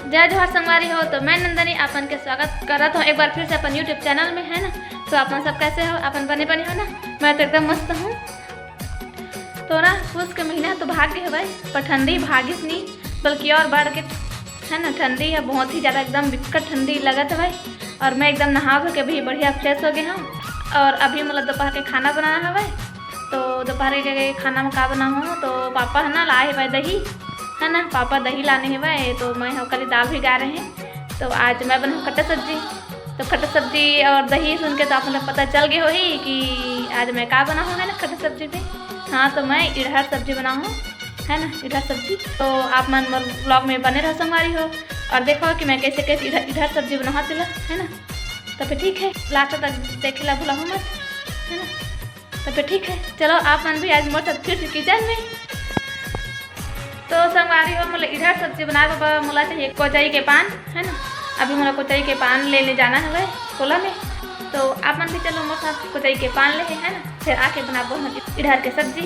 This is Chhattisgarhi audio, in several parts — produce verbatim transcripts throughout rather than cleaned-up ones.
जय जोहार संगवारी हो, तो मैं नंदनी आपन के स्वागत करत हूँ एक बार फिर से अपन YouTube चैनल में, है ना। तो आप मन सब कैसे हो? अपन बने बने हो ना? मैं तो एकदम मस्त हूँ। तो ना, पूस के महीना तो भाग गए हवय, पर ठंडी भागिस नहीं, बल्कि और बढ़ के, है ना, ठंडी है बहुत ही ज़्यादा, एकदम बिकट ठंडी लगत हवय। और मैं एकदम नहा धो के भी बढ़िया फ्रेश हो गए हूँ। और अभी मतलब दोपहर के खाना बनाना हवय। तो दोपहर के खाना में का बनाहूँ, तो पापा है ना लाए हवय दही, है ना, पापा दही लाने हवय, तो मैं हो कल दाल भिगा रहे हैं। तो आज मैं बनाहूँ खट्टा सब्जी। तो खट्टा सब्जी और दही सुन के तो आप लोग पता चल गए होही कि आज मैं का बनाहूँ, है ना, खट्टा सब्जी पे। हाँ, तो मैं इड़हर सब्जी बनाहूँ, है ना, इड़हर सब्जी। तो आप मन मोर ब्लॉग में बने रहो संगवारी हो, और देखो कि मैं कैसे कैसे इड़हर, इड़हर सब्जी बनाहूँ तेला, है ना। तो फिर ठीक है, लास्ट तक देखे ला भुलाहू मत, है ना। तो फिर ठीक है, चलो आप मन भी आज मोर साथ फिर से किचन में। तो संगवारी हो, मोला इड़हर सब्जी बनाए बर मोला चाहिए कोचई के पान, है ना। अभी मोला कोचई के पान लेने जाना हवय कोला में। तो आप मन भी चलो मोर साथ कोचई के पान ले, है ना, फिर आके बनाबो हम इड़हर के सब्जी।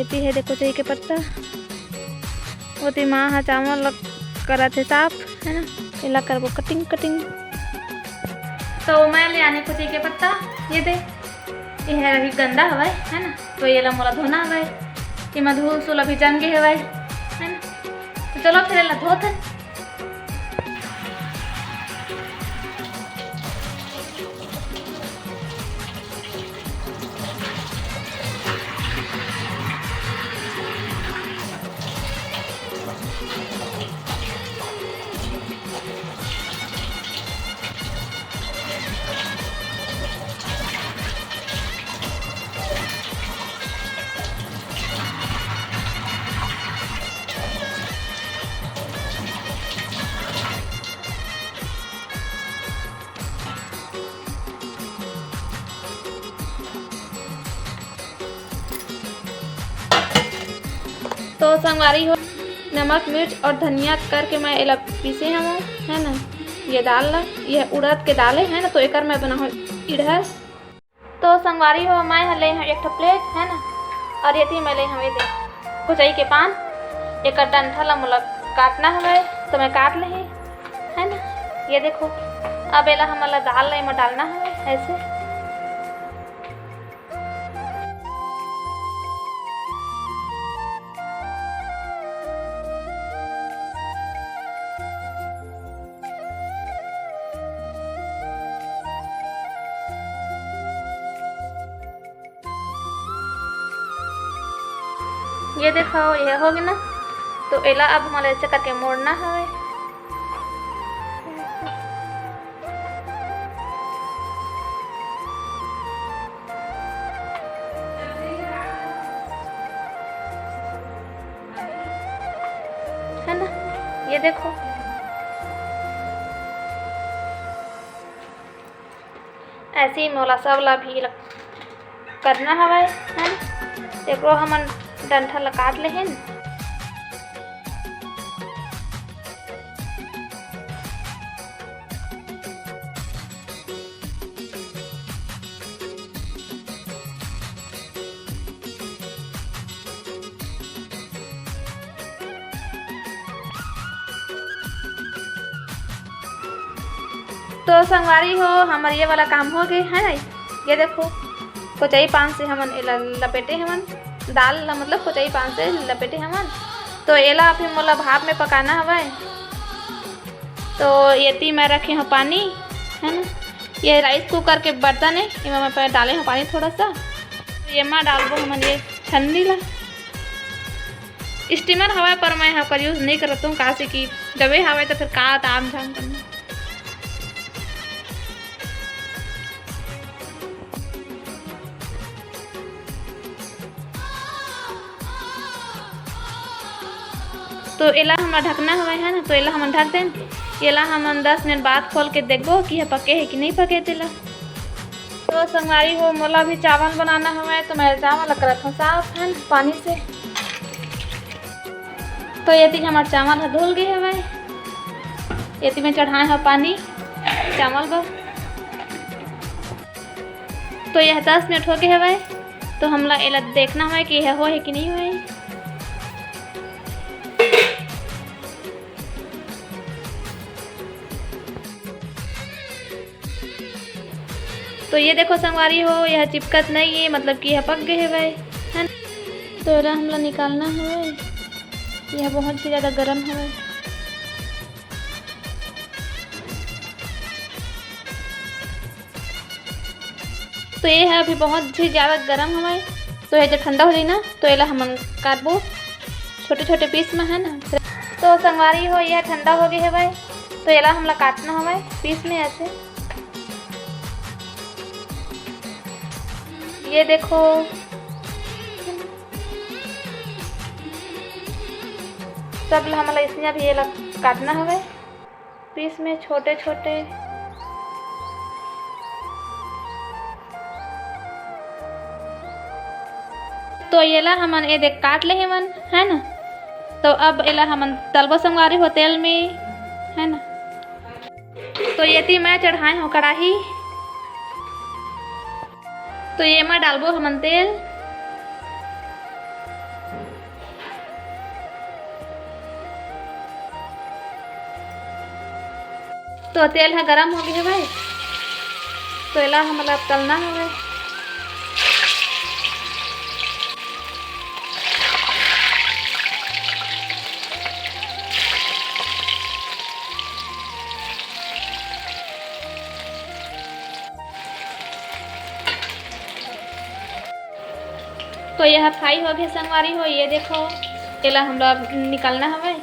एती है देखो कोचई के पत्ता, ओती माँ हा चावल ल करत हे साफ, है ना। एला करबो कटिंग कटिंग। तो मैं ले आने कोचई के पत्ता, ये दे, ये है अभी गंदा हवय, है ना, तो ये ला मोला धोना हवय। एमा धूल सूल अभी जम गे हवय, है ना। तो चलो फिर एला धोत हन। तो संगवारी हो, नमक, मिर्च और धनिया करके मैं एला पीसे हवं, है ना। ये दाल ला, ये उड़द के दाल है, है ना, तो एकर मैं बनाहूँ इड़हर। तो संगवारी हो, मैं ह ले हूँ एक ठो प्लेट, है ना, और ये थी मैं ले हूँ ये दे कोचई के पान। एकर डंठा ला मोला काटना हवय, तो मैं काट ले, है ना। ये देखो, अब एला हमन ला दाल ला एमा डालना हवय ऐसे। ये देखो, ये हो गे ना, तो एला अब हमला ऐसे करके मोड़ना हवे। है ना, ये देखो, ऐसे ही मोला सब ला भी करना हवय, है ना। एकरो हमन डंठा ला काट लेहेन। तो संगवारी हो, हमर ये वाला काम हो गए है ना। ये देखो, कोचई पान से हमन एला लपेटे हमन, दाल ला मतलब कोचई पान से लपेटे हमन। तो एला अभी मोला भाप में पकाना हवय। तो एती मैं रखे हूँ पानी, है ना। ये राइस कुकर के बर्तन है, एमा मैं पहले डाले हूँ पानी थोड़ा सा। तो एमा डालबो हमन ये छन्नी ला। स्टीमर हवय, पर मैं ह ओकर यूज नहीं करत हूँ, काहे से कि जबे हवय तो फिर का ताम झाम करना। तो एला हमला ढकना हवय, है ना, तो एला हमन ढक देन। एला हमन दस मिनट बाद खोल के देखबो कि यह पके है कि नहीं पके तेला। तो संगवारी हो, मोला भी चावल बनाना हवय, तो मैं चावल ला करत हूँ साफ, है ना, पानी से। तो एती हमर चावल ह धुल गए हवय, एती मैं चढ़ाए हव पानी चावल बर। तो यह दस मिनट हो गए हवय, तो हमला एला देखना हवय कि यह होए कि नहीं होए। तो ये देखो संगवारी हो, यह चिपकत नहीं है, मतलब कि यह पक गए हवय, है ना? तो एला हमला निकालना हवय, यह बहुत ही ज़्यादा गरम हवय। तो ये ह अभी बहुत ही ज़्यादा गरम हवय, तो ये जब ठंडा हो जाही ना, तो एला हमन काटबो छोटे छोटे पीस में, है ना। तो संगवारी हो, यह ठंडा हो गए हवय, तो एला हमला काटना हवय पीस में ऐसे। ये देखो, सब ला हमला इसने अभी एला काटना हवय पीस में छोटे छोटे। तो एला हमन ये देख काट ले हवन, है ना। तो अब एला हमन तलबो संगवारी हो तेल में, है ना। तो एती मैं चढ़ाए हूँ कढ़ाही, तो एमा डालबो हमन तेल। तो तेल ह गरम हो गए हवय, तो एला हमला अब तलना हवय। तो यह फ्राई हो गए संगवारी हो, ये देखो, एला हमला अब निकालना हवय।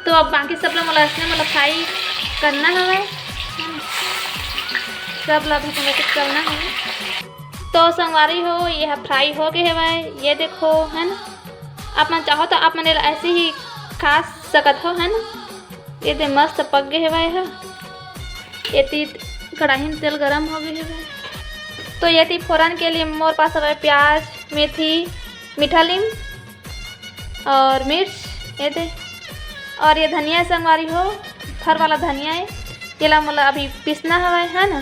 तो अब बाकी सब ला मोला इसने मोला फ्राई करना हवय, सब ला अभी टमाटर करना हवय। तो संगवारी हो, ये ह फ्राई हो गए हवय, ये देखो, है ना। आप मन चाहो तो आप मन एला ऐसे ही खा सकत हो, है ना। ये दे मस्त पक गए हवय ह। एती कढ़ाई में तेल गरम हो गए हवय। तो एती फोरन के लिए मोर पास हवय प्याज, मेथी, मीठा लीम और मिर्च, ये दे। और ये धनिया संगवारी हो, फर वाला धनिया है, एला मोला अभी पीसना हवय, है ना।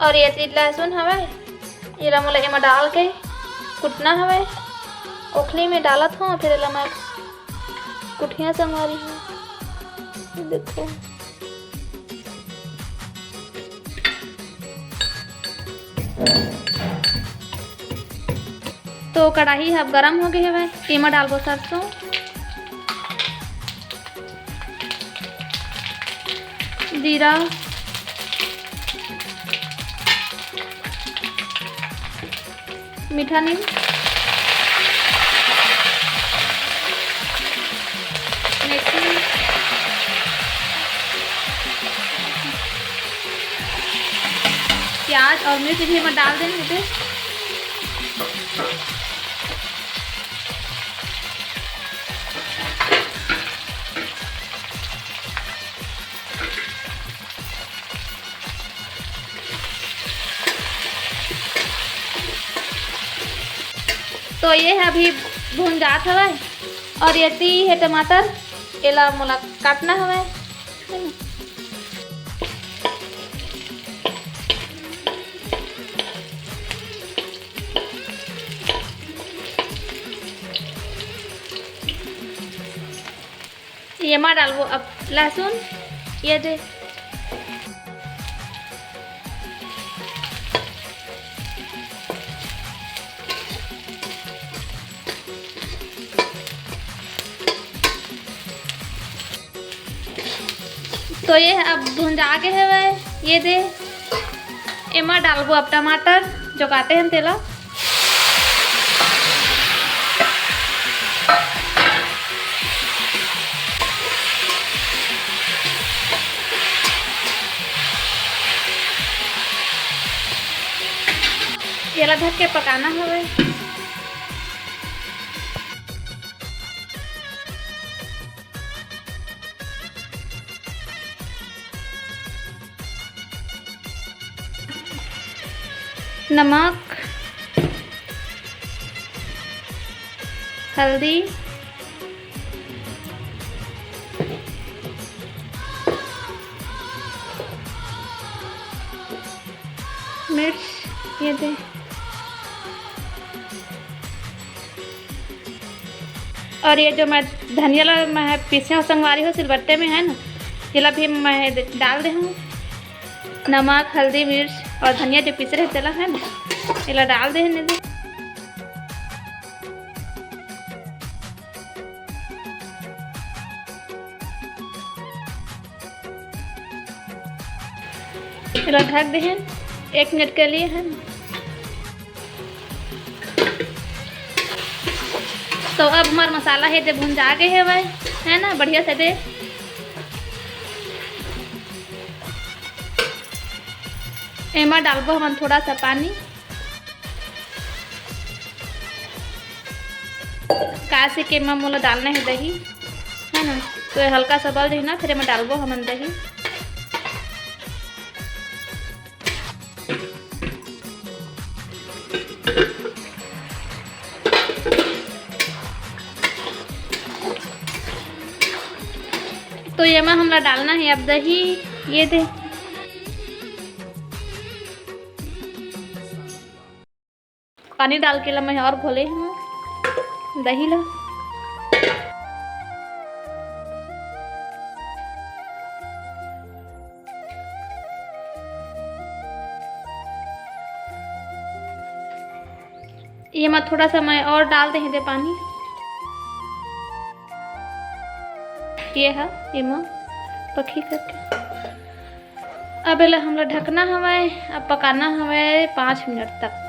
और ये तीन लहसुन हवय, एला मोला एमा डाल के कुटना हवय। ओखली में डालत हूँ, फिर एला मैं कुटिया संगवारी हूँ। देखो, तो कढ़ाई ह अब गरम हो गए हवय, एमा डालबो सरसों, जीरा, मीठा नीम, मेथी, प्याज और मिर्च भी मैं डाल देंगे। तो ये है अभी भुन जात हवय और ये ती है टमाटर, एला मोला काटना हवय। ये मा डालबो अब लहसुन, ये दे। तो ये अब भुंजा के हवय, ये दे। एमा डालबो अब टमाटर, जो काटे हन तेला। एला ढक के पकाना हवय। नमक, हल्दी, मिर्च, ये दे। और ये जो मैं धनिया ला मैं पीसे हूँ संगवारी हो सिलबट्टे में, है ना, ये ला भी मैं डाल दे हूँ। नमक, हल्दी, मिर्च और धनिया जो पीसे रहे तेला, है ना, ये ला डाल दे हन। चलो ढक देहन एक मिनट के लिए, है ना। तो अब हमार मसाला हे दे भुंजा गे हवय, है ना, बढ़िया से दे। एमा डालबो हमन थोड़ा सा पानी, काहे से कि एमा मोला डालना हे दही, है ना, तो ये हल्का सा बल जाही ना, फिर एमा डालबो हमन दही। तो एमा हमला डालना हे अब दही, ये दे। पानी डाल के ला मैं और घोले हूँ दही ला। ये मैं थोड़ा सा मैं और डाल दे दे पानी। ये है, ये मैं पखी करके अब एला हमला ढकना हवय, अब पकाना हवय पाँच मिनट तक।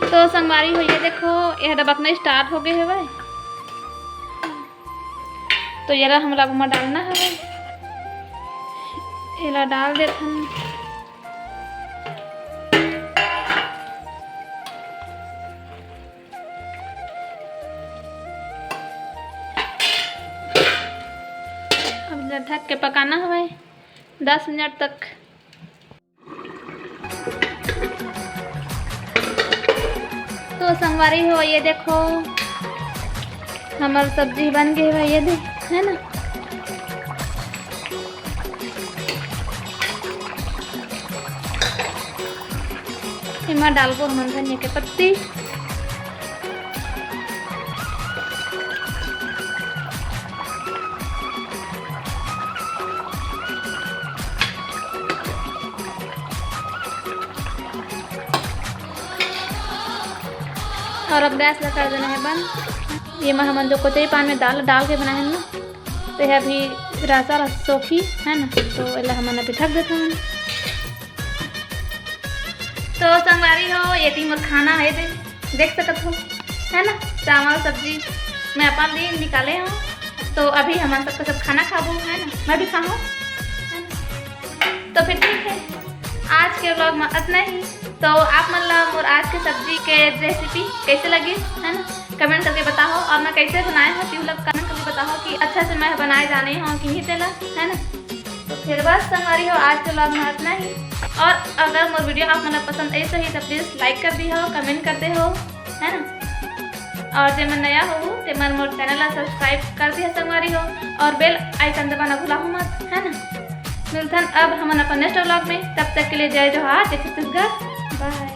तो संगवारी हो, ये देखो, ये डबकना स्टार्ट हो गए हवय। तो ये ला हमला अब ओमा डालना हवय, एला डाल देथन। अब ला ढक के पकाना हवय दस मिनट तक। तो संगवारी हो, ये देखो, हमर सब्जी बन गए हवय, ये दे, है ना। एमा डालबो हमन धनिया के पत्ती। और अब गैस ला कर देना है बंद। ये मा हमन जो कोचई पान में दाल डाल के बनाए हन ना, तो ये अभी रासा ला सोखी, है ना, तो एला हमन अभी ढक देथन। तो संगवारी हो, ये ती मोर खाना है दे, देख सकत हो, है ना, चावल सब्जी मैं अपन लिए निकाले हूँ। तो अभी हमन सबको सब खाना खाबो, है ना, मैं भी खाहूँ, है ना। तो फिर ठीक है, आज के vlog में इतना ही। तो आप मन ला मोर आज के सब्जी के रेसिपी कैसे लगिस, है ना, कमेंट करके बताओ। और मैं कैसे बनाए हूँ, तिहू ला कमेंट करके बताओ कि अच्छा से मैं बनाए जाने हूँ कि नहीं तेला, है ना। तो फिर बस संगवारी हो, आज के vlog में इतना ही। और अगर मोर वीडियो आप मन ला पसंद आइस होही तो प्लीज लाइक कर दी हो, कमेंट कर दे हो, है ना। और जे मन नया हो ते मन मोर चैनल ला सब्सक्राइब कर दी हो संगवारी हो, और बेल आइकन दबाना भुलाहू मत, है ना। मिलथन अब हमन अपन नेक्स्ट vlog में, तब तक के लिए जय जोहार, जय छत्तीसगढ़, बाय।